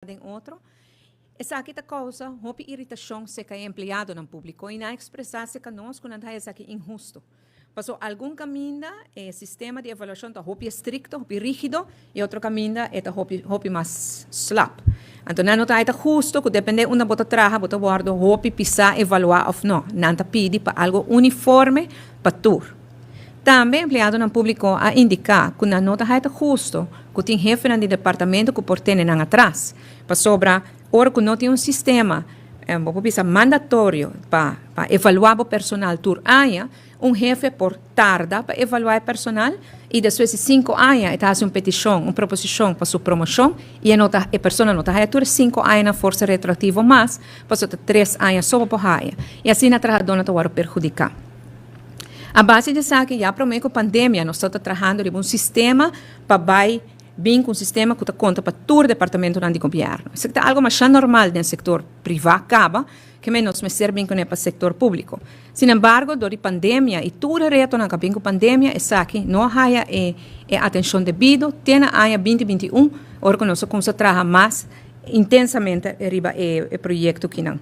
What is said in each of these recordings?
den otro. Esaki ta kousa hopi iritashon serka e empleadonan públiko i nan a ekspresá serka nos ku nan ta haña esaki inhusto. Paso algun kaminda e sistema di evaluashon ta hopi estrikto, hopi rígido i otro kaminda e ta hopi hopi mas slap. Anto nan no ta haña ta husto ku dependé unda bo ta traha bo ta wòrdu hopi pisá evaluá òf no. Nan ta pidi pa algu uniforme pa tur. Tambe empleadonan públiko a indiká ku nan no ta haña ta husto ku tin hefenan di departamento ku por tene nan atras. Pasobra ora ku no tin un sistema, bo por bisa mandatorio, pa pa evaluá bo personal tur aña, un hefe por tarda pa evaluá e personal i despues di sinku aña e ta hasi un petishon, un proposishon pa su promoshon i e no ta e persona no ta haya tur e sinku añanan forsa retroaktivo mas, pasobra ta tres aña so bo por haya. I asina trahadónan ta wòrdu perhudiká. A base di esaki ya promé ku pandemia nos tabata trahando riba un sistema pa bai Bin ku un sistema ku ta konta pa tur departamentonan di gobièrnu. Esaki ta algu masha normal den sektor privá kaba, ke men nos mester bin kuné pa sektor públiko. Sin embargo, dor di pandemia i tur e retonan ku a bin ku pandemia, esaki no a haya e e atenshon debido te na aña 2021, ora ku nos a kumsa traha mas intensamente riba e e proyekto kinan.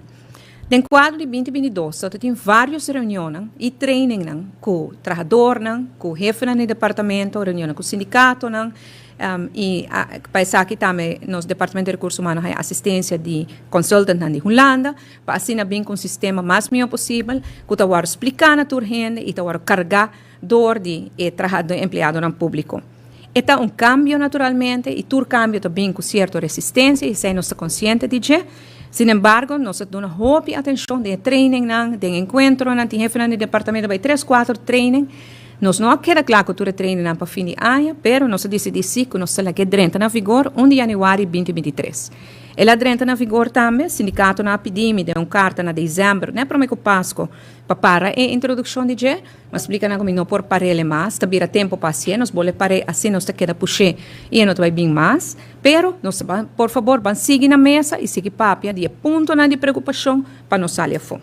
Den kuadro di 2022 ta tin vários reunionnan i trainingnan ku trahadornan, ku hefenan di departamento, reunionnan ku sindikatonan i pa esaki tambe nos Departamento di Rekurso Humano haña asistensia di consultantnan di Hulanda pa asina bin ku un sistema mas mihó posibel ku ta wòrdu spliká na tur hende i ta wòrdu kargá dor di e trahadó empleadonan públiko. E ta un kambio naturalmente i tur kambio ta bin ku sierto resistensia i esei nos ta konsiente di dje. Sin embargo, nos ta duna hopi atenshon den e trainingnan, den enkuentronan, tin hefenan di departamento bai tres, kuater training. Nos no a keda kla ku tur e trainingnan pa fin di aña, pero nos a disidí sí ku nos ta lag'é drenta na vigor un di yanüari 2023. El a drenta na vigor tambe, sindikatonan a pidi mi den un karta na desèmber, nèt promé ku Pasko, pa para e introdukshon di dje. Mi a splika nan ku mi no por par'é mas, ta bira tempu pa hasié, nos bole par'é asina nos ta keda push'é i e no ta bai bin mas. Pero nos ta ban, por fabor ban sigui na mesa i sigui papia di e puntonan di preokupashon pa nos sali afó.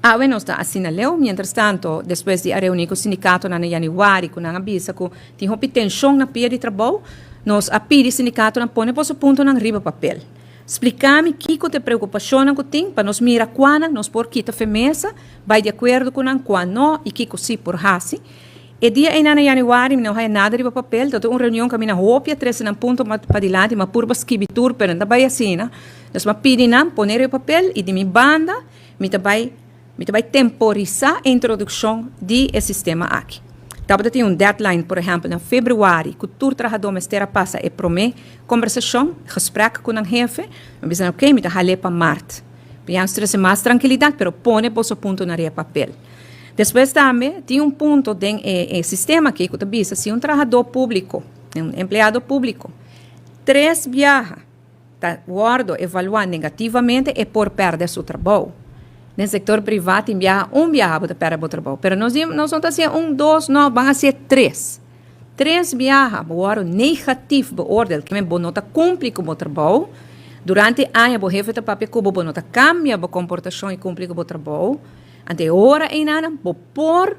Awe nos ta asina leu, mientrastanto despues di a reuní ku sindikatonan na yanüari ku nan a bisa ku tin hopi tenshon na pia di trabou, nos a pidi sindikatonan pone boso puntonan riba papel. Spliká mi kiko ta e preokupashonnan ku tin pa nos mira kuanan nos por kita fe mesa, bai di akuerdo ku nan, kua no i kiko sí por hasi. E dia einan na yanüari mi no haya nada riba papel, ta un reunion ku a mina hopi a trese nan punto padilanti, mi a purba skibi tur pero no ta bai asina. Dus mi a pidi nan pone riba papel i di mi banda mi ta bai Mi ta bai temporisá e introdukshon di e sistema aki. Tabata tin un deadline, por ehèmpel na februari, ku tur trahadó mester a pasa e promé kombersashon, gesprek, ku nan hefe. Mi bisa nan, oké, mi ta hal'é pa mart. Mi a trese mas trankilidat, pero pone boso puntonan riba papel. Despues tambe tin un punto den e sistema aki ku ta bisa si un trahadó públiko, un empleado públiko, tres biaha, ta wòrdu evaluá negativamente e por pèrdè su trabou. Den sektor privá tin biaha un biaha bo ta pèrdè bo trabou, pero nos di nos no ta hasié un, dos, no, ban hasié tres. Tres biaha bo wòrdu negatif beoordeel, ke men bo no ta kumpli ku bo trabou, durante e aña bo hefe ta papia ku bo, bo no ta kambia bo komportashon i kumpli ku bo trabou, anto e ora einan bo por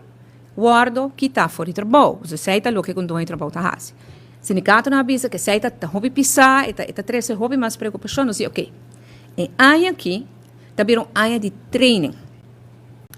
wòrdu kitá for di trabou. Esei ta loke ku un doño di trabou ta hasi. Sindikatonan a bisa ku esei ta ta hopi pisá, e ta e ta trese hopi mas preokupashon. Nos di oke, e aña aki ta bira un aña di training.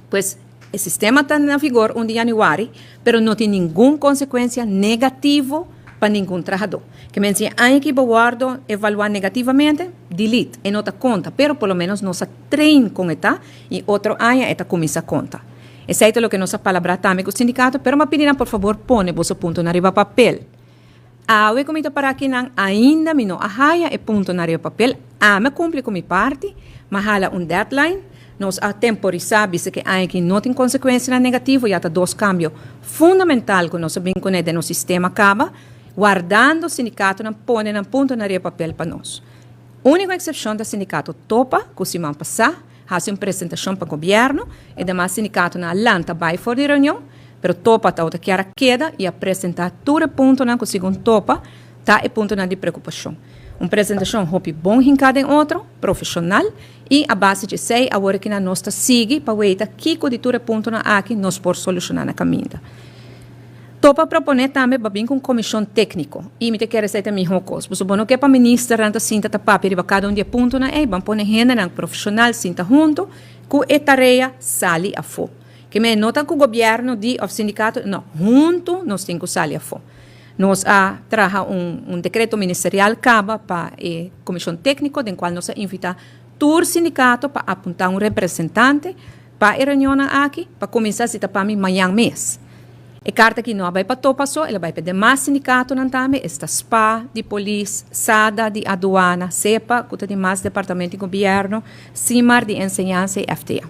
Pues e sistema ta na vigor un di yanüari, pero no tin ningun konsekuensia negativo pa ningun trahadó. Ke men si e aña aki bo wòrdu evaluá negativamente, delete, e no ta konta, pero por lo menos nos a train kon e ta i otro aña e ta kuminsá konta. Esei ta loke nos a palabrá tambe ku sindikato, pero mi a pidi nan por fabor pone boso puntonan riba papel. Awe ku mi ta pará akinan ainda mi no a haya e puntonan riba papel. Ami a kumpli ku mi parti, mi a hala un deadline, nos a temporisá bisa ku e aña aki no tin konsekuensianan negativo, ya ta dos kambio fundamental ku nos a bin kuné den nos sistema kaba, wardando sindikatonan pone nan puntonan riba papel pa nos. Úniko eksepshon ta sindikato Topa ku siman pasá hasi un presentashon pa gobièrnu, e demas sindikatonan a lanta bai for di reunion, pero Topa tabata kier a keda i a presentá tur e puntonan ku segun Topa ta e puntonan di preokupashon. Un presentashon hopi bon hinká den otro, profeshonal, i a base dje esei awor aki nan nos ta sigui pa weita kiko di tur e puntonan aki nos por solushoná na kaminda. Topa a proponé tambe pa bin ku un komishon tékniko i mi ta kere esei ta mihó kos. Pasobra bo no ke pa ministernan ta sinta ta papia riba kada un di e puntonan ei, ban pone hendenan profeshonal sinta huntu ku e tarea sali afó. Ke men no ta ku gobièrnu di òf sindikato, no, huntu nos tin ku sali afó. Nos a traha un un dekreto ministerial kaba pa e komishon tékniko den kual nos a invitá tur sindikato pa apuntá un representante Pa e reunionnan aki, pa kuminsá si ta pa mi mañan mes. E karta aki no a bai pa Topa so, el a bai pa e demas sindikatonan tambe, esta spa, di polis, sada, di aduana, sepa, ku ta di mas departamento di gobièrnu, Simar, di enseñansa i FTA.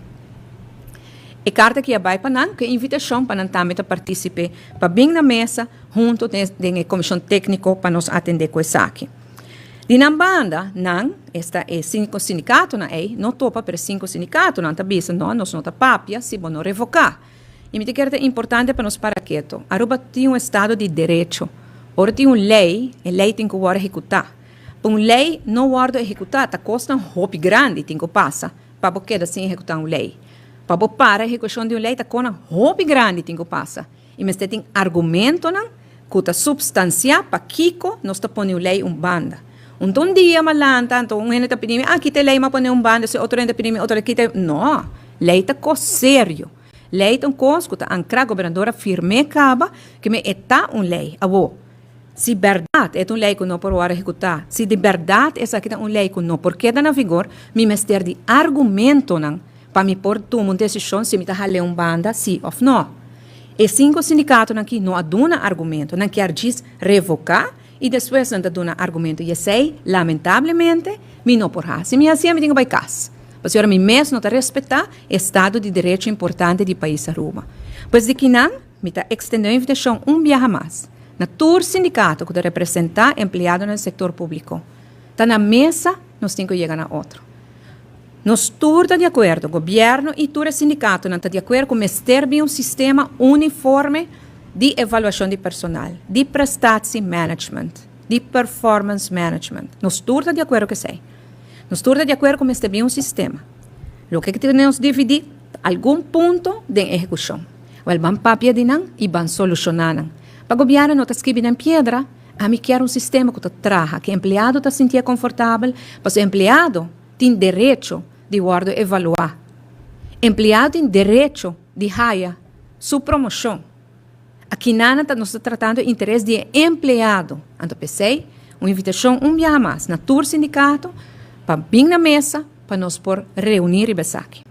E karta aki a bai pa nan ku e invitashon pa nan tambe ta partisip'é pa bin na mesa huntu den e komishon tékniko pa nos atendé ku esaki. Di nan banda, nan, esta e sinku sindikatonan ei, no topa, pero e sinku sindikatonan ta bisa, no, nos no ta papia si bo no revoká. I mi ta kere ta importante pa nos para keto. Aruba tin un estado di derecho. Ora tin un lei, e lei tin ku wòrdu ehekutá. Pa un lei no wòrdu ehekutá, ta kosnan hopi grandi tin ku pasa pa bo keda sin ehekutá un lei. Pa bo para ehekushon di un lei, ta konan hopi grandi tin ku pasa. I mester tin argumentonan ku ta supstansiá pakiko nos ta pone un lei un banda. Un ta un dia m'a lanta, anto un hende ta pidi mi, ah, kita e lei m'a pone un banda, si otro hende ta pidi mi otro lei, kita e. No, lei ta kos serio. Lei ta un kos ku ta ankrá, gobernador a firm'é kaba, ke me e ta un lei. Awor, si bèrdat e ta un lei ku no por wòrdu ehekutá, si di bèrdat esaki ta un lei ku no por keda na vigor, mi mester di argumentonan pa mi por tuma un desishon si mi ta hal'é un banda si òf nò. E sinku sindikatonan aki no a duna argumento, nan kier djis revoká i despues nan ta duna argumento i esei lamentablemente mi no por hasi. Mi hasié mi tin ku bai kas, pasobra mi mes no ta respetá e estado di derecho importante di pais Aruba. Pues di kinan mi ta ekstendé un invitashon un biaha mas na tur sindikato ku ta representá empleadonan di sektor públiko, ta na mesa nos tin ku yega na otro. Nos tur ta di akuerdo, gobièrnu i tur e sindikatonan ta di akuerdo ku mester bin un sistema uniforme di evaluashon di personal, di prestatie management, di performance management. Nos tur ta di akuerdo ku esei. Nos tur ta di akuerdo ku mester bin un sistema. Loke ku tin nos dividí ta algun punto den ehekushon. Wèl, ban papia di nan i ban solushoná nan. Pa gobièrnu no ta skibi den piedra, ami kier un sistema ku ta traha, ku empleado ta sintié konfortabel, pasobra empleado tin derecho di wordo evaluá. Empleado tin derecho di haya su promoshon. Akinana ta nos ta tratando interes di e empleado. Anto p'esei un invitashon un biaha mas na tur sindikato pa bin na mesa pa nos por reuní riba esaki.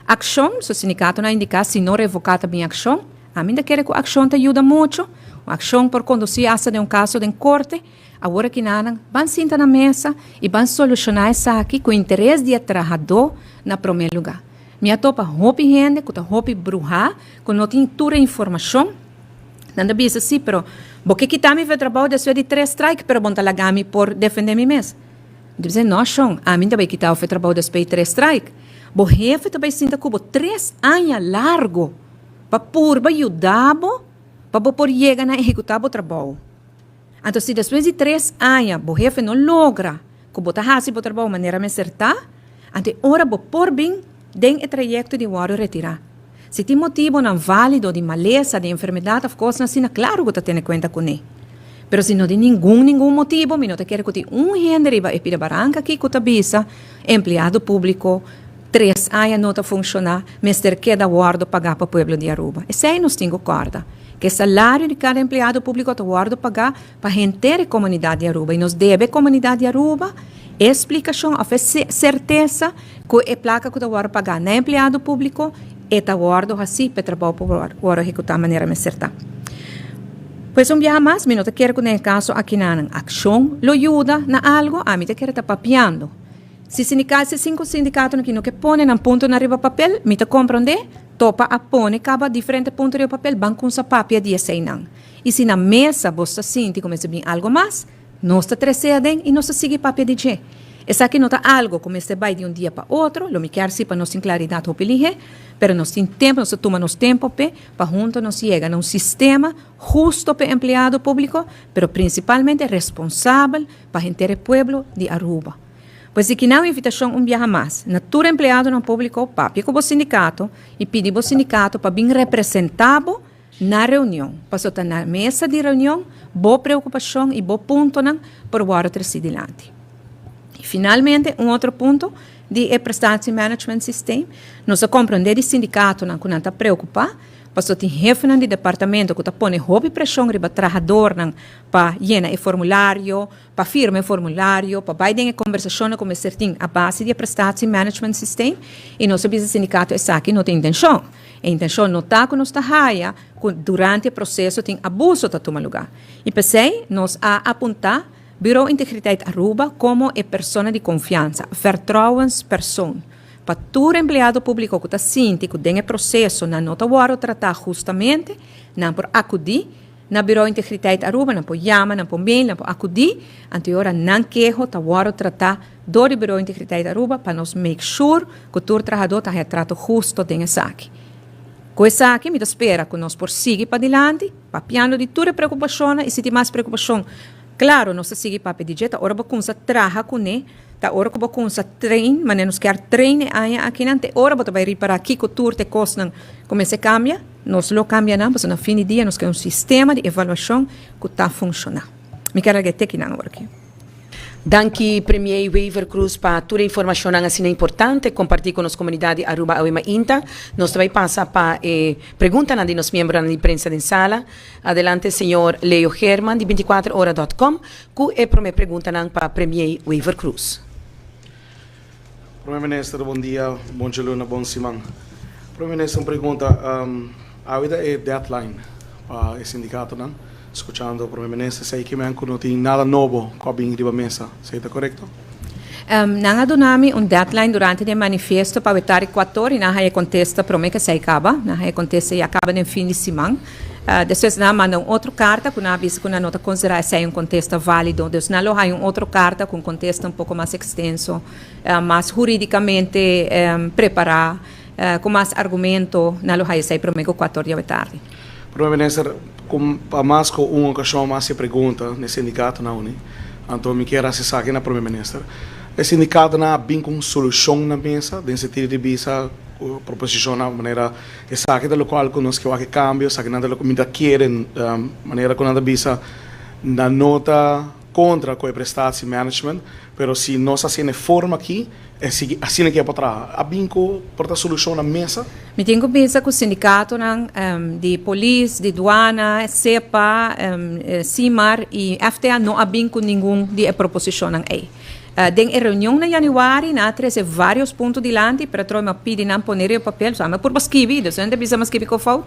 Akshon, su sindikatonan a indiká si no revoká ta bin akshon. Ami ta kere ku akshon ta yuda mucho. Un akshon por kondusí asta den un kaso den korte. Awor aki nan ban sinta na mesa i ban solushoná esaki ku interes di e trahadó na promé lugá. Mi a topa hopi hende ku ta hopi bruhá, ku no tin tur e informashon. Nan ta bisa, Sí, pero bo ke kita mi for e trabou despues di tres strike, pero bo no ta laga mi por defendé mi mes. Mi ta bisa, No, shon, ami no ta bai kita bo for e trabou despues di tres strike. Bo hefe ta bai sinta ku bo tres aña largu pa purba yuda bo pa bo por yega na ehekutá bo trabou. Anto si despues di tres aña bo hefe no logra ku bo ta hasi bo trabou manera mester ta, anto e ora bo por bin den e trayekto di wòrdu retirá. Si tin motibonan válido di malesa, di enfermedat òf kosnan asina, klaru ku ta tene kuenta kuné. Pero si no tin ningun ningun motibo, mi no ta kere ku tin un hende riba e pida baranka aki ku ta bisa, empleado públiko tres aña no ta funshoná, mester keda wòrdu pagá pa pueblo di Aruba. Esei nos tin ku kòrda. Ku e salario di kada empleado públiko ta wòrdu pagá pa henter e komunidat di Aruba i nos debe e komunidat di Aruba e splikashon òf e sertesa ku e plaka ku ta wòrdu pagá na e empleado públiko e ta wòrdu hasí pa e trabou por wòrdu ehekutá manera mester ta. Pues un biaha mas mi no ta kere ku den e kaso akinanan akshon lo yuda na algu, ami ta kere ta papiando. Si sindika si sinku sindikatonan ki no ke pone nan puntonan riba papel, mi ta komprondé, topa a pone kaba diferente punto riba papel, ban kumsa papia di eseinan. I si na mesa bos ta sinti ku mester bin algu mas, nos ta tresé aden i nos ta sigui papia di dje. Esaki no ta algu ku mester bai di un dia pa otro, lo mi kier si pa nos tin klaridat hopi lihé, pero nos tin tempu, nos ta tuma nos tempu p'e, pa huntu nos yega na un sistema husto p'e empleado públiko, pero prinsipalmente responsabel pa henter e pueblo di Aruba. Pues di kinan invitashon un biaha mas na tur empleadonan públiko papia ku bo sindikato i pidi bo sindikato pa bin representá bo. Na reunion, paso ta na mesa di reunion bo preocupacion y bo puntonan por wordo treci dilanti. Y finalmente, un otro punto di e prestatiemanagement systeem, nos a comprende di sindicatonan cu nan ta preocupa, paso tin hefenan di departamento cu ta pone hopi presion riba trahadornan pa yena e formulario, pa firma e formulario, pa bai den e conversacionnan cu mester tin a base di e prestatiemanagement systeem, y nos a bisa sindicato esaki no ta intencion. E intencion no ta cu nos ta haya cu durante e proceso tin abuso ta tuma lugar. Y p'esey nos a apunta Bureau Integriteit Aruba como e persona di confiansa, vertrouwenspersoon, pa tur empleado publico cu ta sinti cu den e proceso nan no ta wordo trata hustamente, nan por acudi na Bureau Integriteit Aruba, nan por yama, nan por mail, nan por acudi, anto e ora nan keho ta wordo trata dor di Bureau Integriteit Aruba pa nos make sure cu tur trahador ta haya trato husto den esaki. Cu esaki mi ta spera cu nos por sigui padilanti, papiando di tur e preocupacionnan y si tin mas preocupacion, claro nos ta sigui papia di dje, ta ora bo cunsa traha cune, ta ora cu bo cunsa train, manera nos kier train e aña akinan, te ora bo ta bay ripara kico tur t'e cosnan cu mester cambia, nos lo cambia nan, pasobra na fin di dia nos ke un sistema di evaluacion cu ta funciona. Mi kier laga e tekinan awor aki. Danki Premier Wever Croes pa tur e informacionnan asina importante comparti cu nos comunidad di Aruba awe mainta. Nos ta bay pasa pa e preguntanan di nos miembronan di prensa den sala. Adelante señor Leo Geerman di 24 ora dot com cu e prome preguntanan pa Premier Wever Croes. Prome Minister bon dia, bon djaluna, bon siman. Prome Minister un pregunta, awe ta e deadline pa e sindicatonan, scuchando Prome Minister esey kimen cu no tin nada nobo cu a bin riba mesa, esey ta corecto? Nan a duna mi un deadline durante di e manifiesto pa awe tardi cuator y nan a haya contesta prome cu esey caba, nan a haya contesta ya caba den fin di siman. Despues nan a manda un otro karta ku nan a bisa ku nan no ta konsiderá esei un kontesta válido. Dus nan lo haña un otro karta ku un kontesta un poko mas ekstenso, mas hurídikamente prepará, ku mas argumento. Nan lo haña esei promé ku kuator di awe tardi. Prome Minister, ku pa mas ku un okashon mi a hasi e pregunta na e sindikatonan uni, anto mi kier hasi esaki na Prome Minister. E sindikatonan a bin ku un solushon na mesa den sentido di bisa ku proposishonnan manera Esaki ta lokual ku nos ke wak e kambio, esakinan ta loke mi ta kere, manera ku nan ta bisa, nan no ta kontra ku e prestatie management, pero si nos hasi na e forma aki, e sigui asina ke por traha. A bin ku por ta solushon na mesa? Mi tin ku bisa ku sindikatonan di polis, di duana, SEPA, SIMAR i FTA no a bin ku ningun di e proposishonnan ei. Den e reunion na januari nan a trece varios punto dilanti, pero atrobe mi a pidi nan pone riba papel, so ami a purba skibi, dus nan ta bisa mi a skibi cu fout,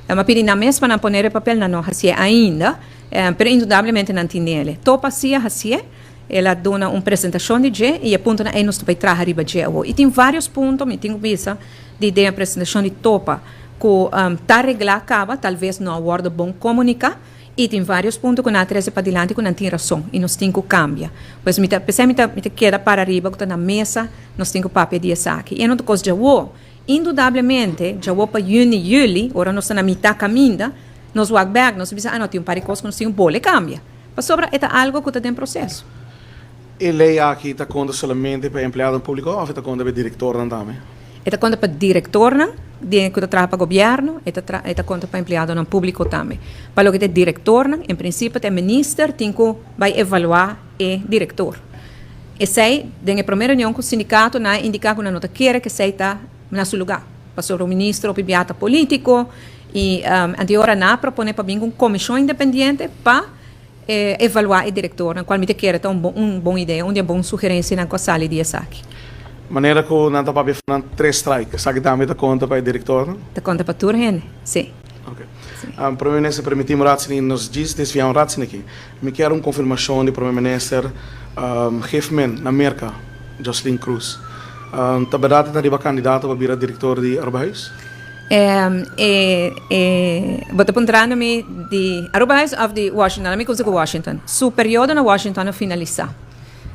mi a pidi nan mes pa nan pone riba papel, nan no hacié ainda, pero indudablemente nan tin nele. Topa si a hacié, el a duna un presentacion di dje y e puntonan ey nos ta bay traha riba dje awo. Y tin varios punto, mi tin cu bisa, di den e presentacion di Topa cu ta regla caba, talves no a wordo bon comunica. I tin varios punto ku nan a trese padilanti ku nan tin rason i nos tin ku kambia. Pues mi ta p'esei mi ta mi ta keda para riba ku ta na mesa nos tin ku papia di esaki. I e no ta kos djawo. Indudablemente djawo pa yüni, yüli, ora nos ta na mitá kaminda, nos wak bèk, nos ta bisa, ah no, tin un par di kos ku nos tin ku bole kambia. Pasobra e ta algu ku ta den proseso. E lei aki ta konta solamente pa empleadonan públiko òf e ta konta pa e direktornan tambe? E ta konta pa direktornan di ku ta traha pa gobièrnu, e ta tra e ta konta pa empleadonan públiko tambe. Pa loke ta e direktornan, en prinsipio ta e minister tin ku bai evaluá e direktor. Esei, den e promé reunion ku sindikato nan a indiká ku nan no ta kere ku esei ta na su lugá, pasobra un minister hopi bia ta polítiko i anteora nan a proponé pa bin ku un komishon independiente pa Evaluá e direktornan, kual mi ta kere ta un bon un bon idea, un di e bon sugerensianan ku a sali di esaki. Manera ku nan ta papia nan tres strike, esaki tambe ta konta pa e direktornan? Ta konta pa tur hende, si. Ok. Prome Minister, permití mi un ratsini, nos djis desviá un ratsini aki. Mi kier un konfirmashon di Prome Minister, geef men na Merka, Jocelyn Cruz. Ta bèrdat e ta riba kandidato pa bira direktor di Arubahuis? E e bo ta puntrando mi di Aruba Huis of di Washington? Mi kusa ku Washington. Su periodo na Washington a finalisá.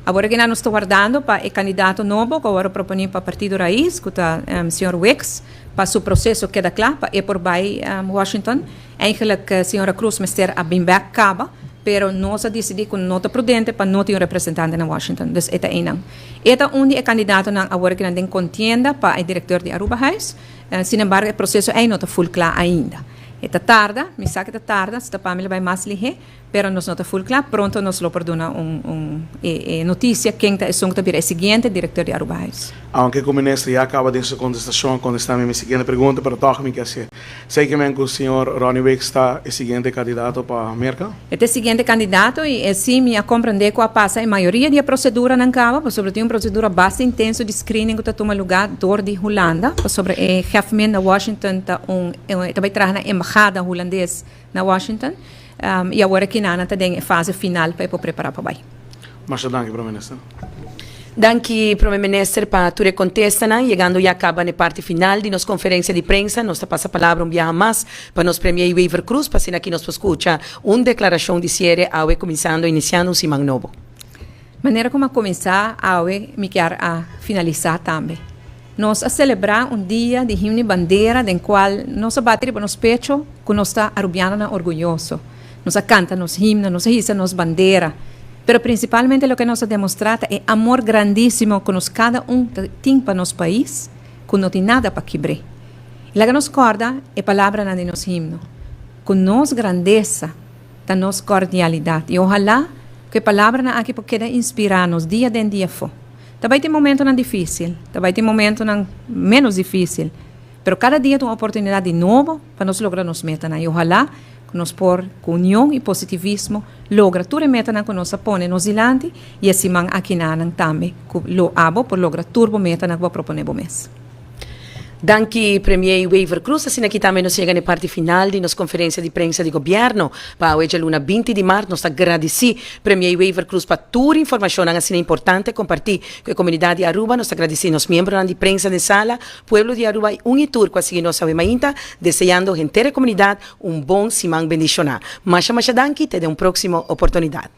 Awor aki nan nos ta wardando pa e kandidato nobo ku a wòrdu proponí pa Partido Raiz, ku ta señor Wicks, pa su proseso keda kla pa e por bai Washington. Eigenlijk señora Cruz mester a bin bèk kaba, pero nos a disidí ku no ta prudente pa no tin un representante na Washington. Dus e ta einan. E ta un di e kandidatonan awor aki nan den kontienda pa e direkteur di Aruba Huis. Sin embargo, e proseso ei no ta ful kla ainda. E ta tarda, mi sa ku ta tarda, si ta pa mi lo bai mas lihé, pero nos no ta full kla. Pronto nos lo por duna un un e e notisia ken ta esun ku ta bira e siguiente direktor di Arubahuis. Aunke ku minister ya kaba den su kontestashon a kontestá mi mi siguiente pregunta, pero tòg mi ke hasié. Sei ke men ku señor Ronnie Wicks ta e siguiente kandidato pa Merka? E ta e siguiente kandidato i e si mi a komprendé ku a pasa e mayoria di e proseduranan kaba, pasobra tin un prosedura basta intenso di screening ku ta tuma lugá dor di Hulanda, pasobra e hefmen na Washington ta un e ta bai traha na embahada hulandes na Washington, i awor aki nan ta den e fase final pa e por prepará pa bai. Masha danki, Prome Minister. Danki Prome Minister pa tur e contestanan. Yegando ya caba n'e parti final di nos conferencia di prensa, nos ta pasa palabra un biaha mas pa nos Premier Wever Croes pa asina aki nos por scucha un declaracion di ciere awe cuminsando iniciando un siman nobo. Manera como a cuminsa awe mi kier a finalisa tambe. Nos a celebra un dia di himno y bandera den cual nos a bati riba nos pecho cu nos ta Arubianonan orguyoso. Nos a canta nos himno, nos a hisa nos bandera, pero principalmente loke nos a demostra ta e amor grandisimo cu nos cada un ta tin pa nos pais, cu no tin nada pa kibr'é. Y laga nos corda e palabranan di nos himno, cu nos grandesa ta nos cordialidad. Y ojalá cu e palabranan aki por keda inspira nos dia den dia afó. Ta bay tin momentonan dificil, ta bay tin momentonan menos dificil, pero cada dia ta un oportunidad di nobo pa nos logra nos metanan y ojalá cu nos por cu union y positivismo logra tur e metanan cu nos a pone nos dilanti y e siman akinanan tambe cu lo abo por logra tur bo metanan cu bo a propone bo mes. Danki Premier Wever Croes. Asina aki tambe nos yega na e parti final di nos conferencia di prensa di Gobierno pa awe djaluna 20 di maart. Nos ta gradici Premier Wever Croes pa tur informacionnan asina importante comparti cu e comunidad di Aruba. Nos ta gradici nos miembronan di prensa den sala, pueblo di Aruba y un y tur cu a sigui nos awe mainta, deseando henter e comunidad un bon siman bendiciona. Masha masha danki, te den un proximo oportunidad.